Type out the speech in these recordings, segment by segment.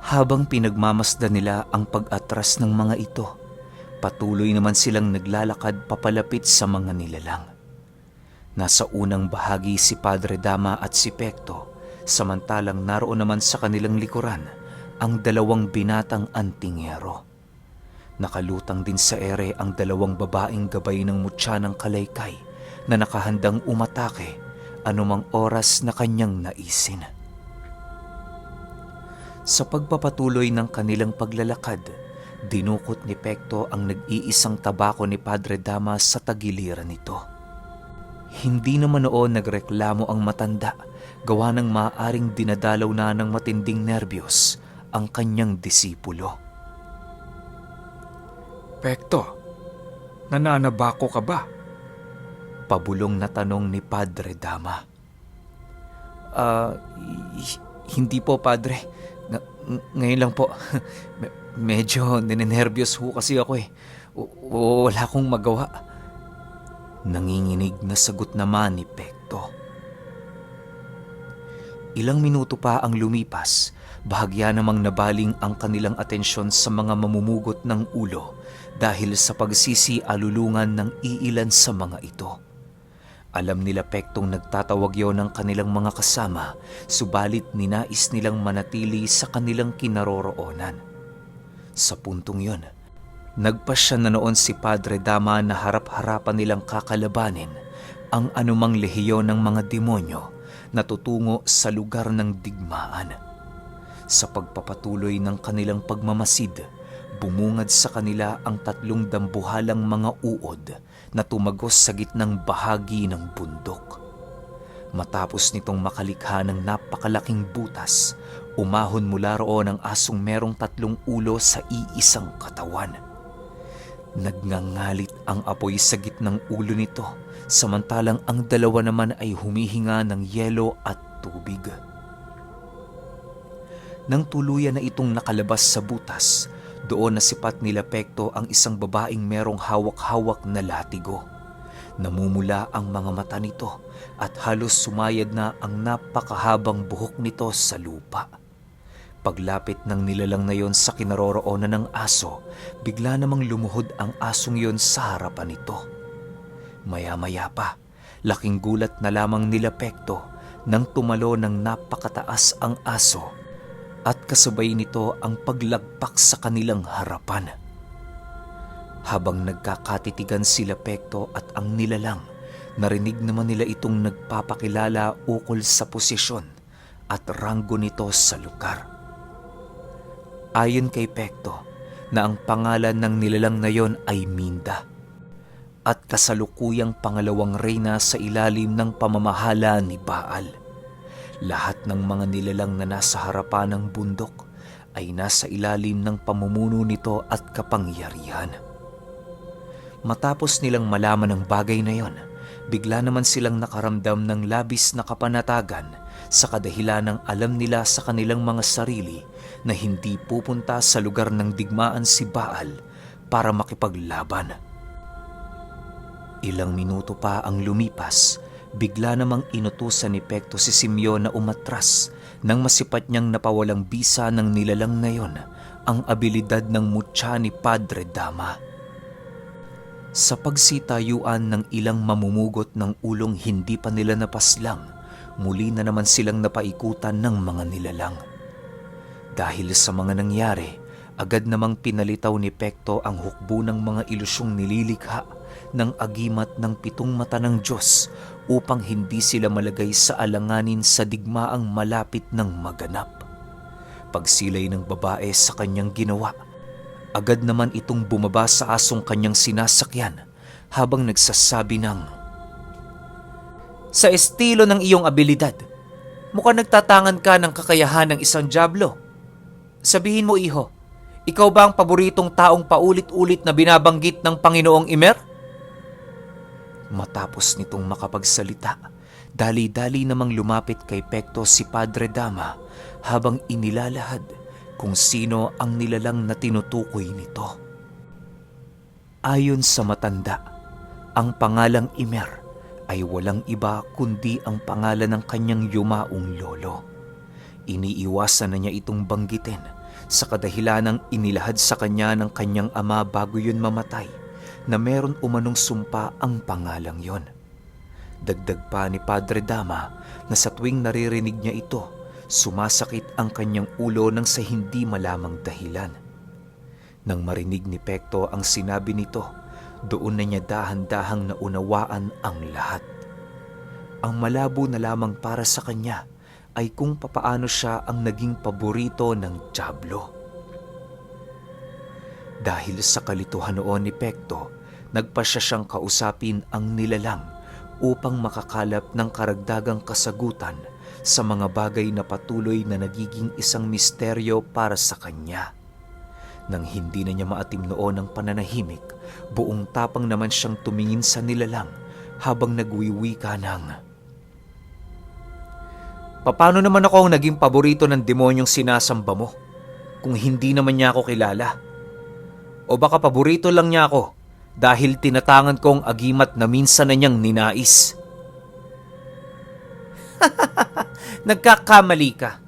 Habang pinagmamasdan nila ang pag-atras ng mga ito, patuloy naman silang naglalakad papalapit sa mga nilalang. Nasa unang bahagi si Padre Dama at si Pekto, samantalang naroon naman sa kanilang likuran ang dalawang binatang antingero. Nakalutang din sa ere ang dalawang babaeng gabay ng mutya ng kalaykay na nakahandang umatake anumang oras na kanyang naisin. Sa pagpapatuloy ng kanilang paglalakad, dinukot ni Pekto ang nag-iisang tabako ni Padre Dama sa tagiliran nito. Hindi naman noon nagreklamo ang matanda, gawa ng maaaring dinadalaw na ng matinding nerbiyos ang kanyang disipulo. Pekto, nananabako ka ba? Pabulong na tanong ni Padre Dama. Hindi po, Padre. Ngayon lang po. Medyo ninenervyos ho kasi ako eh. Wala akong magawa. Nanginginig na sagot naman ni Pekto. Ilang minuto pa ang lumipas, bahagya namang nabaling ang kanilang atensyon sa mga mamumugot ng ulo dahil sa pagsisialulungan ng iilan sa mga ito. Alam nila Pektong nagtatawag yon ng kanilang mga kasama, subalit ninais nilang manatili sa kanilang kinaroroonan. Sa puntong yon, nagpasya na noon si Padre Dama na harap-harapan nilang kakalabanin ang anumang lehiyon ng mga demonyo na tutungo sa lugar ng digmaan. Sa pagpapatuloy ng kanilang pagmamasid, bumungad sa kanila ang 3 dambuhalang mga uod na tumagos sa gitnang bahagi ng bundok. Matapos nitong makalikha ng napakalaking butas, umahon mula roon ang asong merong 3 ulo sa iisang katawan. Nagngangalit ang apoy sa gitnang ulo nito, samantalang ang 2 naman ay humihinga ng yelo at tubig. Nang tuluyan na itong nakalabas sa butas, doon nasipat nila Pekto ang isang babaeng merong hawak-hawak na latigo. Namumula ang mga mata nito at halos sumayad na ang napakahabang buhok nito sa lupa. Paglapit ng nilalang na yon sa kinaroroonan ng aso, bigla namang lumuhod ang asong yon sa harapan nito. Maya-maya pa, laking gulat na lamang nila Pekto nang tumalo ng napakataas ang aso at kasabay nito ang paglagpak sa kanilang harapan. Habang nagkakatitigan sila Pekto at ang nilalang, narinig naman nila itong nagpapakilala ukol sa posisyon at ranggo nito sa lugar. Ayon kay Pekto, na ang pangalan ng nilalang na yon ay Minda at kasalukuyang pangalawang reyna sa ilalim ng pamamahala ni Baal. Lahat ng mga nilalang na nasa harapan ng bundok ay nasa ilalim ng pamumuno nito at kapangyarihan. Matapos nilang malaman ang bagay na yon, bigla naman silang nakaramdam ng labis na kapanatagan sa kadahilan ng alam nila sa kanilang mga sarili na hindi pupunta sa lugar ng digmaan si Baal para makipaglaban. Ilang minuto pa ang lumipas, bigla namang inutusan ni Pekto si Simeon na umatras nang masipat niyang napawalang bisa ng nilalang na yon ang abilidad ng mutya ni Padre Dama. Sa pagsitayuan ng ilang mamumugot ng ulong hindi pa nila napaslang, muli na naman silang napaikutan ng mga nilalang. Dahil sa mga nangyari, agad namang pinalitaw ni Pekto ang hukbo ng mga ilusyong nililikha ng agimat ng 7 mata ng Diyos upang hindi sila malagay sa alanganin sa digmaang malapit ng maganap. Pagsilay ng babae sa kanyang ginawa, agad naman itong bumaba sa asong kanyang sinasakyan habang nagsasabi ng, "Sa estilo ng iyong abilidad, mukhang nagtatangan ka ng kakayahan ng isang dyablo. Sabihin mo, iho, ikaw ba ang paboritong taong paulit-ulit na binabanggit ng Panginoong Imer?" Matapos nitong makapagsalita, dali-dali namang lumapit kay Pekto si Padre Dama habang inilalahad kung sino ang nilalang na tinutukoy nito. Ayon sa matanda, ang pangalang Imer ay walang iba kundi ang pangalan ng kanyang yumaong lolo. Iniiwasan na niya itong banggitin sa kadahilanang inilahad sa kanya ng kanyang ama bago yun mamatay na meron umanong sumpa ang pangalang yon. Dagdag pa ni Padre Dama na sa tuwing naririnig niya ito, sumasakit ang kanyang ulo nang sa hindi malamang dahilan. Nang marinig ni Pekto ang sinabi nito, doon na niya dahan-dahang naunawaan ang lahat. Ang malabo na lamang para sa kanya ay kung papaano siya ang naging paborito ng dyablo. Dahil sa kalituhan noon ni Pekto, nagpasya siyang kausapin ang nilalang upang makakalap ng karagdagang kasagutan sa mga bagay na patuloy na nagiging isang misteryo para sa kanya. Nang hindi na niya maatim noon ang pananahimik, buong tapang naman siyang tumingin sa nilalang habang nagwiwika ng, "Paano naman ako ang naging paborito ng demonyong sinasamba mo kung hindi naman niya ako kilala? O baka paborito lang niya ako dahil tinatangan kong agimat na minsan na niyang ninais?" Nagkakamali ka.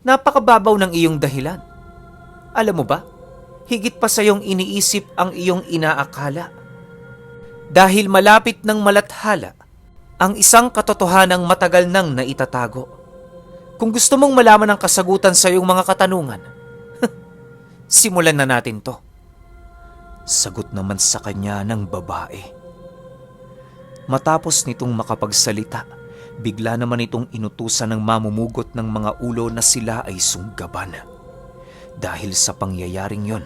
Napakababaw ng iyong dahilan. Alam mo ba, higit pa sa iyong iniisip ang iyong inaakala. Dahil malapit ng malathala ang isang katotohanang matagal nang naitatago. Kung gusto mong malaman ang kasagutan sa iyong mga katanungan, simulan na natin to. Sagot naman sa kanya ng babae. Matapos nitong makapagsalita, bigla naman itong inutusan ng mamumugot ng mga ulo na sila ay sunggaban. Dahil sa pangyayaring yon,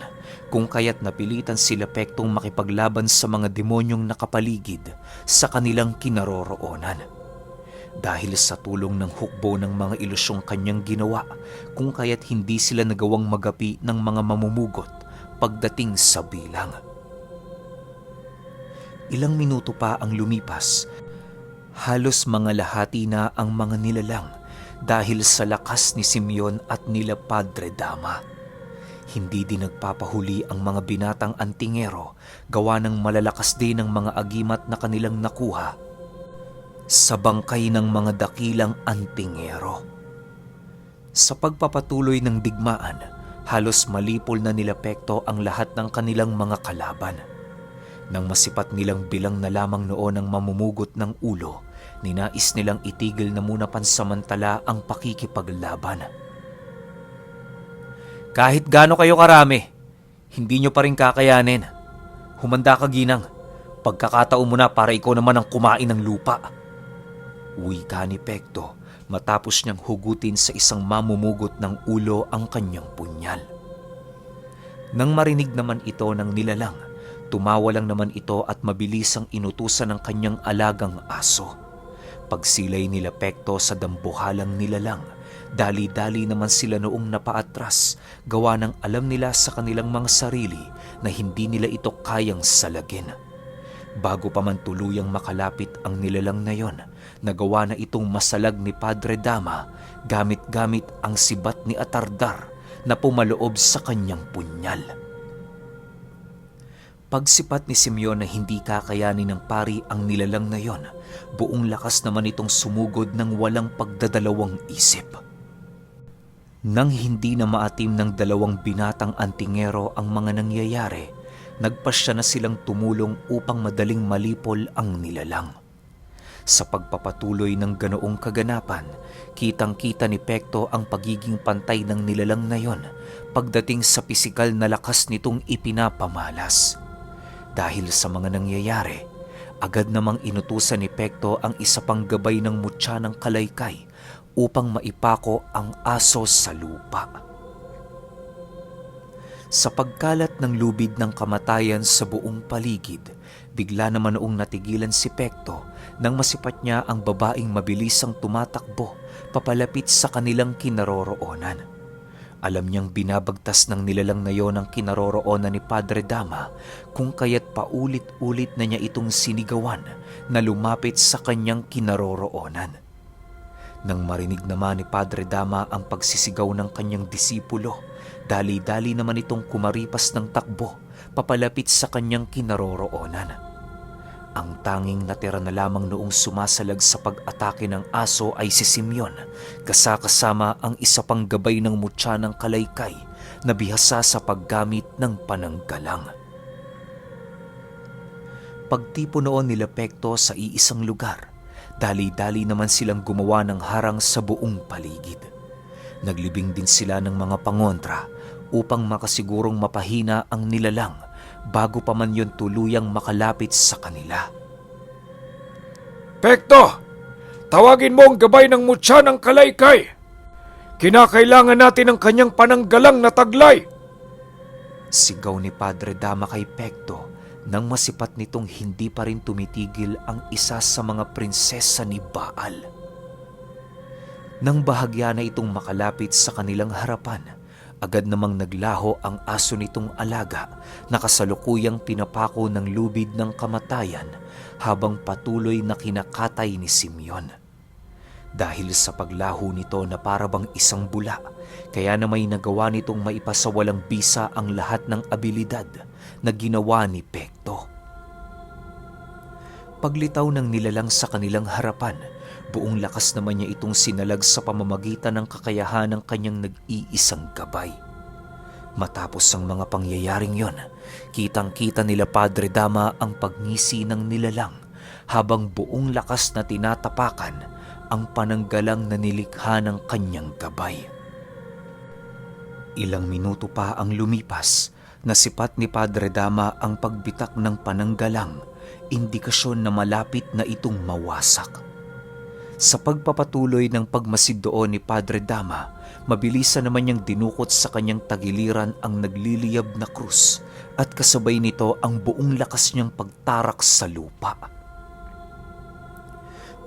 kung kaya't napilitan sila Pektong makipaglaban sa mga demonyong nakapaligid sa kanilang kinaroroonan. Dahil sa tulong ng hukbo ng mga ilusyong kanyang ginawa, kung kaya't hindi sila nagawang magapi ng mga mamumugot pagdating sa bilang. Ilang minuto pa ang lumipas, halos mga lahati na ang mga nilalang dahil sa lakas ni Simeon at nila Padre Dama. Hindi din nagpapahuli ang mga binatang antingero, gawa ng malalakas din ang mga agimat na kanilang nakuha sa bangkay ng mga dakilang antingero. Sa pagpapatuloy ng digmaan, halos malipol na nila Pekto ang lahat ng kanilang mga kalaban. Nang masipat nilang bilang na lamang noon ang mamumugot ng ulo, ninais nilang itigil na muna pansamantala ang pakikipaglaban. Kahit gaano kayo karami, hindi nyo pa rin kakayanin. Humanda ka, Ginang. Pagkakataon mo na para ikaw naman ang kumain ng lupa. Wika ni Pekto matapos niyang hugutin sa isang mamumugot ng ulo ang kanyang punyal. Nang marinig naman ito ng nilalang, tumawa lang naman ito at mabilisang inutusan ng kanyang alagang aso. Pagsilay nila Pekto sa dambuhalang nilalang, dali-dali naman sila noong napaatras, gawa ng alam nila sa kanilang mga sarili na hindi nila ito kayang salagin. Bago pa man tuluyang makalapit ang nilalang na yon, nagawa na itong masalag ni Padre Dama gamit-gamit ang sibat ni Atardar na pumaloob sa kanyang punyal. Pagsipat ni Simeon na hindi kakayanin ng pari ang nilalang na yon, buong lakas naman itong sumugod ng walang pagdadalawang isip. Nang hindi na maatim ng dalawang binatang antingero ang mga nangyayari, nagpasya na silang tumulong upang madaling malipol ang nilalang. Sa pagpapatuloy ng ganoong kaganapan, kitang-kita ni Pekto ang pagiging pantay ng nilalang na yon pagdating sa pisikal na lakas nitong ipinapamalas. Dahil sa mga nangyayari, agad namang inutusan ni Pekto ang isa pang gabay ng mutya ng kalaykay upang maipako ang aso sa lupa. Sa pagkalat ng lubid ng kamatayan sa buong paligid, bigla naman noong natigilan si Pekto nang masipat niya ang babaeng mabilisang tumatakbo papalapit sa kanilang kinaroroonan. Alam niyang binabagtas ng nilalang na yon ang kinaroroonan ni Padre Dama, kung kaya't paulit-ulit na niya itong sinigawan na lumapit sa kanyang kinaroroonan. Nang marinig naman ni Padre Dama ang pagsisigaw ng kanyang disipulo, dali-dali naman itong kumaripas ng takbo papalapit sa kanyang kinaroroonan. Ang tanging natira na lamang noong sumasalag sa pag-atake ng aso ay si Simeon, kasama ang isa pang gabay ng mutya ng kalaykay na bihasa sa paggamit ng pananggalang. Pagtipo noon nila Pekto sa iisang lugar, dali-dali naman silang gumawa ng harang sa buong paligid. Naglibing din sila ng mga pangontra upang makasigurong mapahina ang nilalang bago pa man yon tuluyang makalapit sa kanila. Pekto! Tawagin mo ang gabay ng mutya ng kalaykay! Kinakailangan natin ang kanyang pananggalang na taglay! Sigaw ni Padre Dama kay Pekto nang masipat nitong hindi pa rin tumitigil ang isa sa mga prinsesa ni Baal. Nang bahagya na itong makalapit sa kanilang harapan, agad namang naglaho ang aso nitong alaga na kasalukuyang pinapako ng lubid ng kamatayan habang patuloy na kinakatay ni Simeon. Dahil sa paglaho nito na parabang isang bula, kaya na may nagawa nitong maipasawalang bisa ang lahat ng abilidad na ginawa ni Pekto. Paglitaw ng nilalang sa kanilang harapan, buong lakas naman niya itong sinalag sa pamamagitan ng kakayahan ng kanyang nag-iisang gabay. Matapos ang mga pangyayaring yon, kitang-kita nila Padre Dama ang pagngisi ng nilalang habang buong lakas na tinatapakan ang pananggalang na nilikha ng kanyang gabay. Ilang minuto pa ang lumipas, nasipat ni Padre Dama ang pagbitak ng pananggalang, indikasyon na malapit na itong mawasak. Sa pagpapatuloy ng pagmasid doon ni Padre Dama, mabilisan naman niyang dinukot sa kanyang tagiliran ang nagliliyab na krus at kasabay nito ang buong lakas niyang pagtarak sa lupa.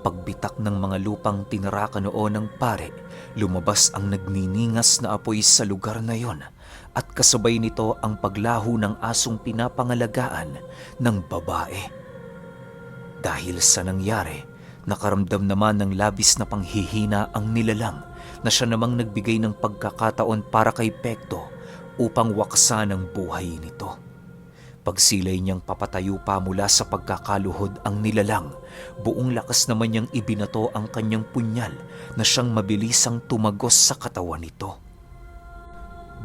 Pagbitak ng mga lupang tinarakan noon ng pare, lumabas ang nagniningas na apoy sa lugar na yon at kasabay nito ang paglaho ng asong pinapangalagaan ng babae. Dahil sa nangyari, nakaramdam naman ng labis na panghihina ang nilalang na siya namang nagbigay ng pagkakataon para kay Pekto upang waksan ang buhay nito. Pagsilay niyang papatayo pa mula sa pagkakaluhod ang nilalang, buong lakas naman niyang ibinato ang kanyang punyal na siyang mabilisang tumagos sa katawan nito.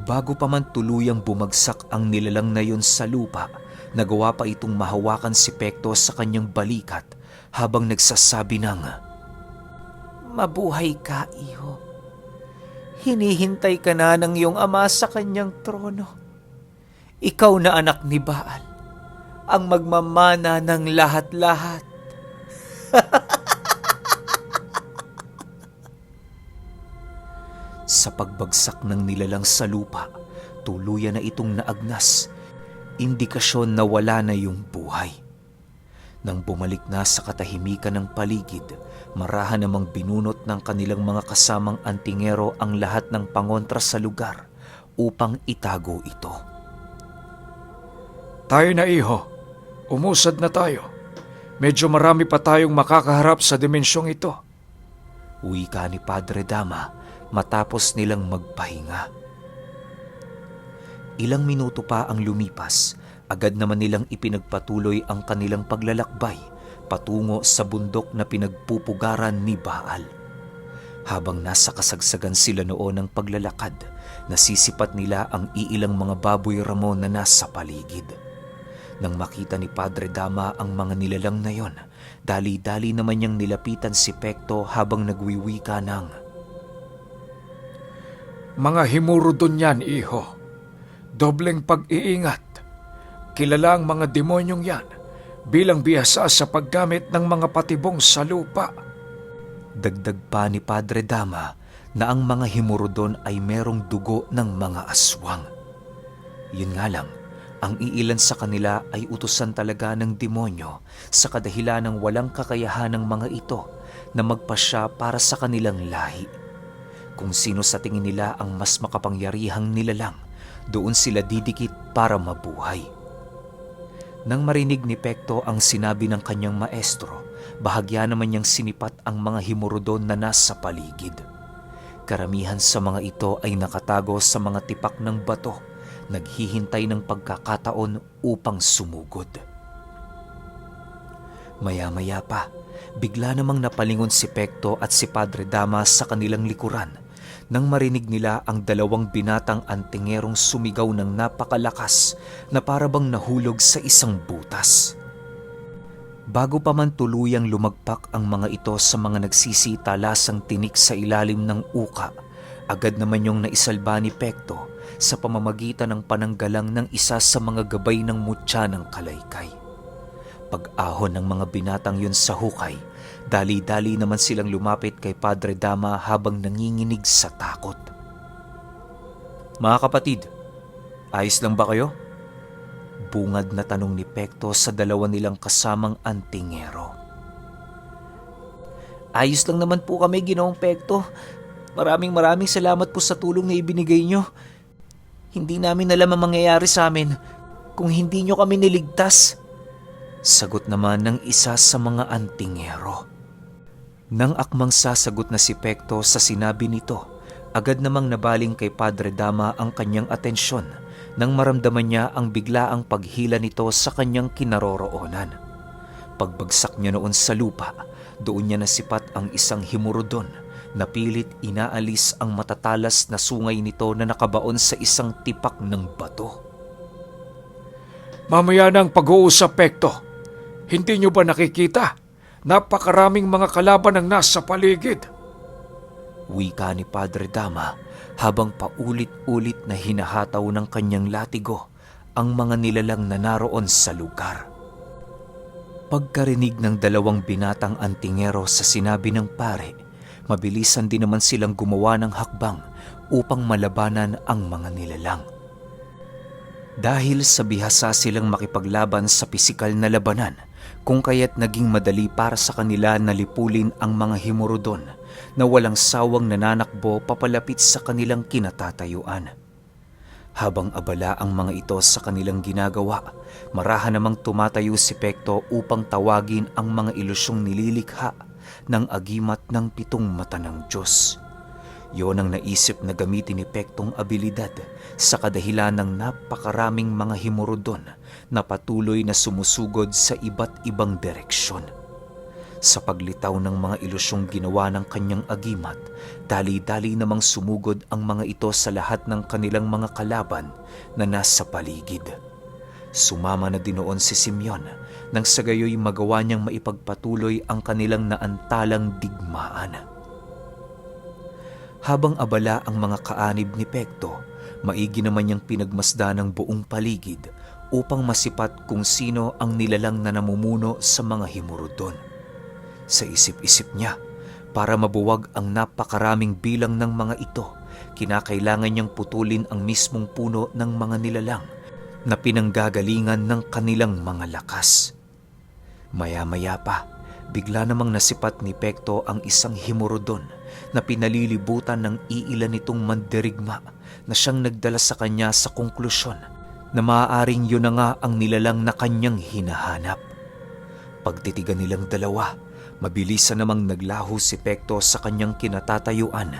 Bago pa man tuluyang bumagsak ang nilalang na yon sa lupa, nagawa pa itong mahawakan si Pekto sa kanyang balikat habang nagsasabi ng, "Mabuhay ka, iho. Hinihintay ka na ng iyong ama sa kanyang trono. Ikaw na anak ni Baal, ang magmamana ng lahat-lahat." Sa pagbagsak ng nilalang sa lupa, tuluyan na itong naagnas, indikasyon na wala na yung buhay. Nang bumalik na sa katahimikan ng paligid, marahan namang binunot ng kanilang mga kasamang antingero ang lahat ng pangontra sa lugar upang itago ito. Tayo na, iho. Umusad na tayo. Medyo marami pa tayong makakaharap sa dimensyong ito. Wika ni Padre Dama matapos nilang magpahinga. Ilang minuto pa ang lumipas, agad naman nilang ipinagpatuloy ang kanilang paglalakbay patungo sa bundok na pinagpupugaran ni Baal. Habang nasa kasagsagan sila noon ng paglalakad, nasisipat nila ang iilang mga baboy ramo na nasa paligid. Nang makita ni Padre Dama ang mga nilalang na yon, dali-dali naman niyang nilapitan si Pekto habang nagwiwika ng, "Mga himurudon yan, iho. Dobleng pag-iingat. Kilala ang mga demonyong yan bilang bihasa sa paggamit ng mga patibong sa lupa." Dagdag pa ni Padre Dama na ang mga himurudon ay merong dugo ng mga aswang. Yun nga lang, ang iilan sa kanila ay utusan talaga ng demonyo sa kadahilan ng walang kakayahan ng mga ito na magpasya para sa kanilang lahi. Kung sino sa tingin nila ang mas makapangyarihang nilalang, doon sila didikit para mabuhay. Nang marinig ni Pekto ang sinabi ng kanyang maestro, bahagya naman niyang sinipat ang mga himurudon na nasa paligid. Karamihan sa mga ito ay nakatago sa mga tipak ng bato, naghihintay ng pagkakataon upang sumugod. Maya-maya pa, bigla namang napalingon si Pekto at si Padre Dama sa kanilang likuran nang marinig nila ang dalawang binatang antingerong sumigaw ng napakalakas na parabang nahulog sa isang butas. Bago pa man tuluyang lumagpak ang mga ito sa mga nagsisitalasang tinik sa ilalim ng uka, agad naman yung naisalba ni Pekto sa pamamagitan ng pananggalang ng isa sa mga gabay ng mutya ng kalaykay. Pag-ahon ng mga binatang yun sa hukay, dali-dali naman silang lumapit kay Padre Dama habang nanginginig sa takot. "Mga kapatid, ayos lang ba kayo?" Bungad na tanong ni Pekto sa dalawa nilang kasamang antingero. Ayos lang naman po kami, Ginoong Pekto. Maraming salamat po sa tulong na ibinigay nyo. Hindi namin alam ang mangyayari sa amin kung hindi nyo kami niligtas. Sagot naman ng isa sa mga antingero. Nang akmang sasagot na si Pekto sa sinabi nito, agad namang nabaling kay Padre Dama ang kanyang atensyon nang maramdaman niya ang biglaang paghila nito sa kanyang kinaroroonan. Pagbagsak niya noon sa lupa, doon niya nasipat ang isang himurudon na pilit inaalis ang matatalas na sungay nito na nakabaon sa isang tipak ng bato. Mamaya ng pag-uusap, Pekto. Hindi nyo ba nakikita? Napakaraming mga kalaban ang nasa paligid. Wika ni Padre Dama habang paulit-ulit na hinahataw ng kanyang latigo ang mga nilalang na naroon sa lugar. Pagkarinig ng dalawang binatang antingero sa sinabi ng pare, mabilisan din naman silang gumawa ng hakbang upang malabanan ang mga nilalang. Dahil sa bihasa silang makipaglaban sa pisikal na labanan, kung kaya't naging madali para sa kanila na lipulin ang mga himurudon na walang sawang nananakbo papalapit sa kanilang kinatatayuan. Habang abala ang mga ito sa kanilang ginagawa, marahan namang tumatayo si Pekto upang tawagin ang mga ilusyong nililikha ng agimat ng 7 mata ng Diyos. Yon ang naisip na gamitin ni Pektong abilidad sa kadahilan ng napakaraming mga himurudon na patuloy na sumusugod sa iba't ibang direksyon. Sa paglitaw ng mga ilusyong ginawa ng kanyang agimat, dali-dali namang sumugod ang mga ito sa lahat ng kanilang mga kalaban na nasa paligid. Sumama na din noon si Simeon nang sa gayoy magawa niyang maipagpatuloy ang kanilang naantalang digmaan. Habang abala ang mga kaanib ni Pekto, maigi naman niyang pinagmasda ng buong paligid upang masipat kung sino ang nilalang na namumuno sa mga himurudon. Sa isip-isip niya, para mabuwag ang napakaraming bilang ng mga ito, kinakailangan niyang putulin ang mismong puno ng mga nilalang na pinanggagalingan ng kanilang mga lakas. Maya-maya pa, bigla namang nasipat ni Pekto ang isang himurudon na pinalilibutan ng iilan nitong mandirigma na siyang nagdala sa kanya sa konklusyon na maaaring yun na nga ang nilalang na kanyang hinahanap. Pagtitigan nilang dalawa, mabilisan namang naglaho si Pekto sa kanyang kinatatayuan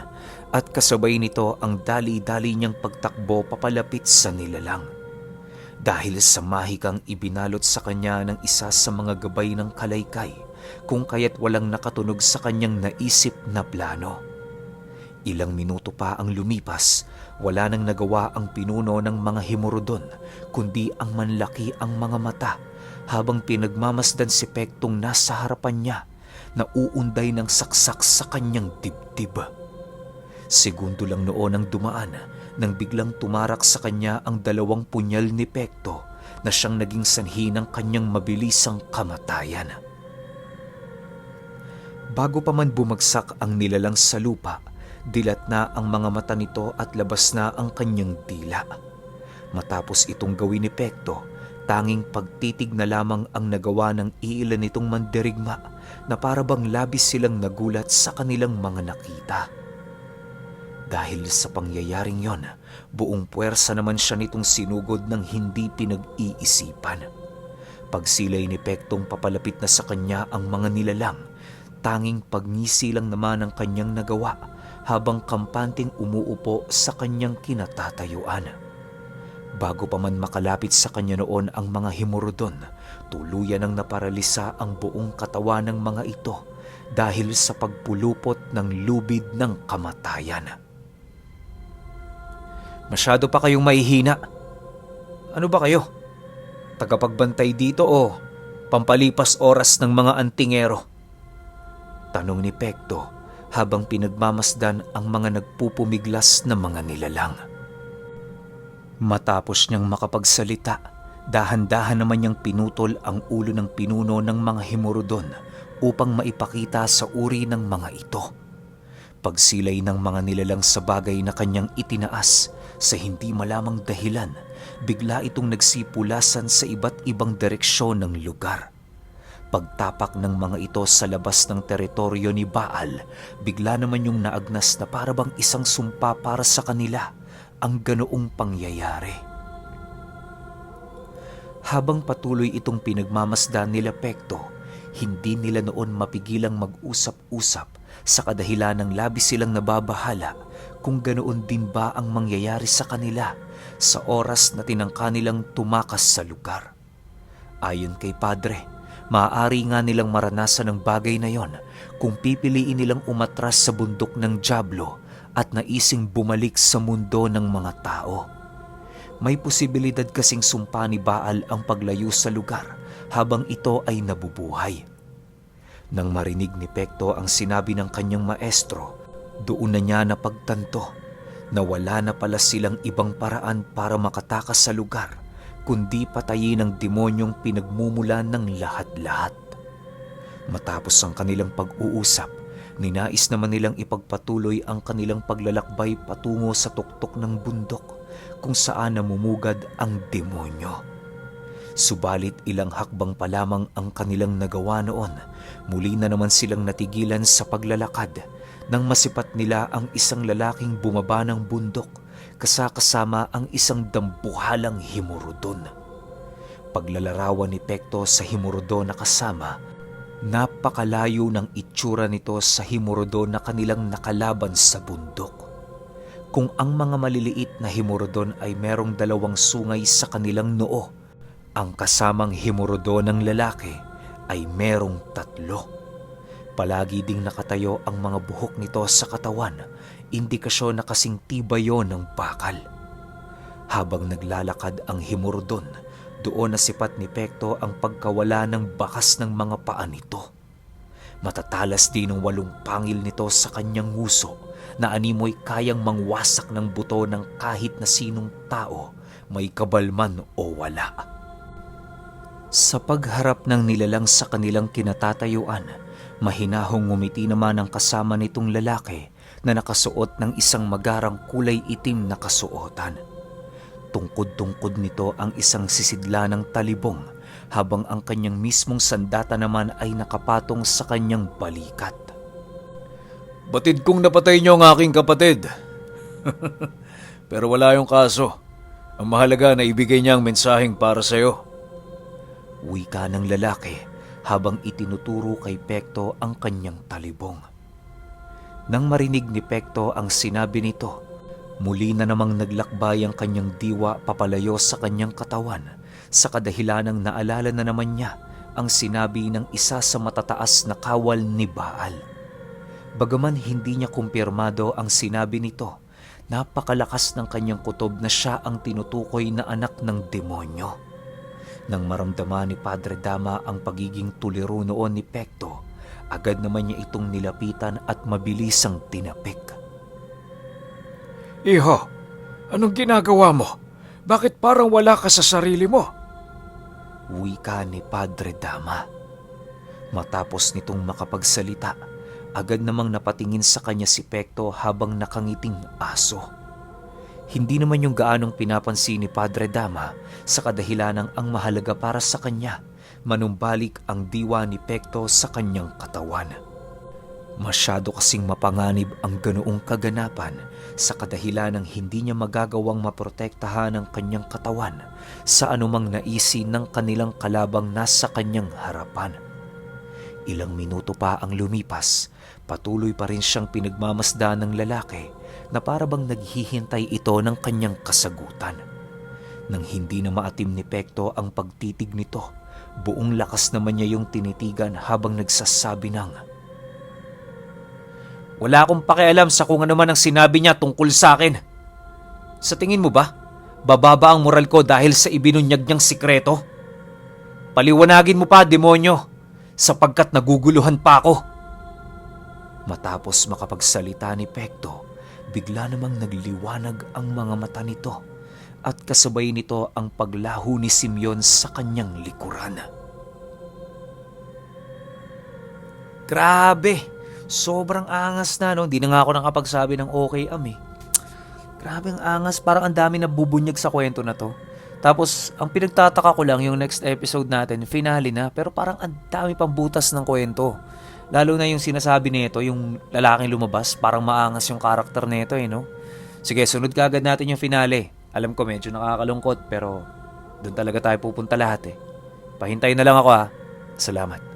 at kasabay nito ang dali-dali niyang pagtakbo papalapit sa nilalang. Dahil sa mahikang ibinalot sa kanya ng isa sa mga gabay ng kalaykay, kung kaya't walang nakatunog sa kanyang naisip na plano. Ilang minuto pa ang lumipas, wala nang nagawa ang pinuno ng mga himurudon, kundi ang manlaki ang mga mata habang pinagmamasdan si Pektong nasa harapan niya na uunday ng saksak sa kanyang dibdib. Segundo lang noon ang dumaan nang biglang tumarak sa kanya ang 2 punyal ni Pekto na siyang naging sanhi ng kanyang mabilisang kamatayan. Bago pa man bumagsak ang nilalang sa lupa, dilat na ang mga mata nito at labas na ang kanyang dila. Matapos itong gawin ni Pekto, tanging pagtitig na lamang ang nagawa ng iilan nitong mandirigma na parabang labis silang nagulat sa kanilang mga nakita. Dahil sa pangyayaring yon, buong puwersa naman siya nitong sinugod ng hindi pinag-iisipan. Pagsilay ni Pektong papalapit na sa kanya ang mga nilalang, tanging pagngisi lang naman ang kanyang nagawa habang kampanting umuupo sa kanyang kinatatayuan. Bago pa man makalapit sa kanya noon ang mga Himurudon, tuluyan ang naparalisa ang buong katawan ng mga ito dahil sa pagpulupot ng lubid ng kamatayan. Masyado pa kayong mahihina. Ano ba kayo? Tagapagbantay dito o pampalipas oras ng mga antingero? Tanong ni Pekto habang pinagmamasdan ang mga nagpupumiglas na mga nilalang. Matapos niyang makapagsalita, dahan-dahan naman niyang pinutol ang ulo ng pinuno ng mga Himurudon upang maipakita sa uri ng mga ito. Pagsilay ng mga nilalang sa bagay na kanyang itinaas sa hindi malamang dahilan, bigla itong nagsipulasan sa iba't ibang direksyon ng lugar. Pagtapak ng mga ito sa labas ng teritoryo ni Baal, bigla naman yung naagnas na parabang isang sumpa para sa kanila ang ganoong pangyayari. Habang patuloy itong pinagmamasdan nila Pekto, hindi nila noon mapigilang mag-usap-usap sa kadahilan ng labis silang nababahala kung ganoon din ba ang mangyayari sa kanila sa oras na tinangka nilang tumakas sa lugar. Ayon kay Padre, maaari nga nilang maranasan ang bagay na yon kung pipiliin nilang umatras sa bundok ng Diablo at naising bumalik sa mundo ng mga tao. May posibilidad kasing sumpa ni Baal ang paglayo sa lugar habang ito ay nabubuhay. Nang marinig ni Pekto ang sinabi ng kanyang maestro, doon na niya napagtanto na wala na pala silang ibang paraan para makatakas sa lugar kundi patayin ng demonyong pinagmumulan ng lahat-lahat. Matapos ang kanilang pag-uusap, ninais naman nilang ipagpatuloy ang kanilang paglalakbay patungo sa tuktok ng bundok kung saan namumugad ang demonyo. Subalit ilang hakbang pa lamang ang kanilang nagawa noon, muli na naman silang natigilan sa paglalakad nang masipat nila ang isang lalaking bumaba ng bundok kasama ang isang dambuhalang Himurudon. Paglalarawan ni Pekto sa Himurudon na kasama, napakalayo ng itsura nito sa Himurudon na kanilang nakalaban sa bundok. Kung ang mga maliliit na Himurudon ay merong 2 sungay sa kanilang noo, ang kasamang Himurudon ng lalaki ay merong 3. Palagi ding nakatayo ang mga buhok nito sa katawan, indikasyon na kasing tibay yon ng bakal. Habang naglalakad ang Himurudon, doon nasipat ni Pekto ang pagkawala ng bakas ng mga paa nito. Matatalas din ang 8 pangil nito sa kanyang nguso na animoy kayang mangwasak ng buto ng kahit na sinong tao, may kabalman o wala. Sa pagharap ng nilalang sa kanilang kinatatayuan, mahinahong ngumiti naman ang kasama nitong lalaki na nakasuot ng isang magarang kulay itim na kasuotan. Tungkod-tungkod nito ang isang sisidla ng talibong habang ang kanyang mismong sandata naman ay nakapatong sa kanyang balikat. Batid kong napatay niyo ang aking kapatid. Pero wala yung kaso. Ang mahalaga na ibigay niya ang mensaheng para sa'yo. Wika ng lalaki habang itinuturo kay Pekto ang kanyang talibong. Nang marinig ni Pekto ang sinabi nito, muli na namang naglakbay ang kanyang diwa papalayo sa kanyang katawan sa kadahilanang naalala na naman niya ang sinabi ng isa sa matataas na kawal ni Baal. Bagaman hindi niya kumpirmado ang sinabi nito, napakalakas ng kanyang kutob na siya ang tinutukoy na anak ng demonyo. Nang maramdaman ni Padre Dama ang pagiging tuliro noon ni Pekto, agad naman niya itong nilapitan at mabilisang tinapik. Iho, anong ginagawa mo? Bakit parang wala ka sa sarili mo? Wika ni Padre Dama. Matapos nitong makapagsalita, agad namang napatingin sa kanya si Pekto habang nakangiting aso. Hindi naman yung gaanong pinapansin ni Padre Dama sa kadahilanang ang mahalaga para sa kanya, manumbalik ang diwa ni Pekto sa kanyang katawan. Masyado kasing mapanganib ang ganoong kaganapan sa kadahilanang hindi niya magagawang maprotektahan ang kanyang katawan sa anumang naisin ng kanilang kalabang nasa kanyang harapan. Ilang minuto pa ang lumipas, patuloy pa rin siyang pinagmamasdan ng lalaki na parabang naghihintay ito ng kanyang kasagutan. Nang hindi na maatim ni Pekto ang pagtitig nito, buong lakas naman niya yung tinitigan habang nagsasabi ng, Wala akong pakialam sa kung ano man ang sinabi niya tungkol sa akin. Sa tingin mo ba, bababa ang moral ko dahil sa ibinunyag niyang sikreto? Paliwanagin mo pa, demonyo, sapagkat naguguluhan pa ako. Matapos makapagsalita ni Pekto, bigla namang nagliwanag ang mga mata nito at kasabay nito ang paglaho ni Simeon sa kanyang likuran. Grabe, sobrang angas na, no? Hindi na nga ako nakapagsabi ng okay, Grabe ang angas, parang ang dami na bubunyag sa kwento na to. Tapos, ang pinagtataka ko lang yung next episode natin, finale na, pero parang ang dami pang butas ng kwento. Lalo na yung sinasabi nito, yung lalaking lumabas, parang maangas yung karakter nito no? Sige, sunod kagad natin yung finale. Alam ko medyo nakakalungkot, pero doon talaga tayo pupunta lahat Pahintay na lang ako Salamat.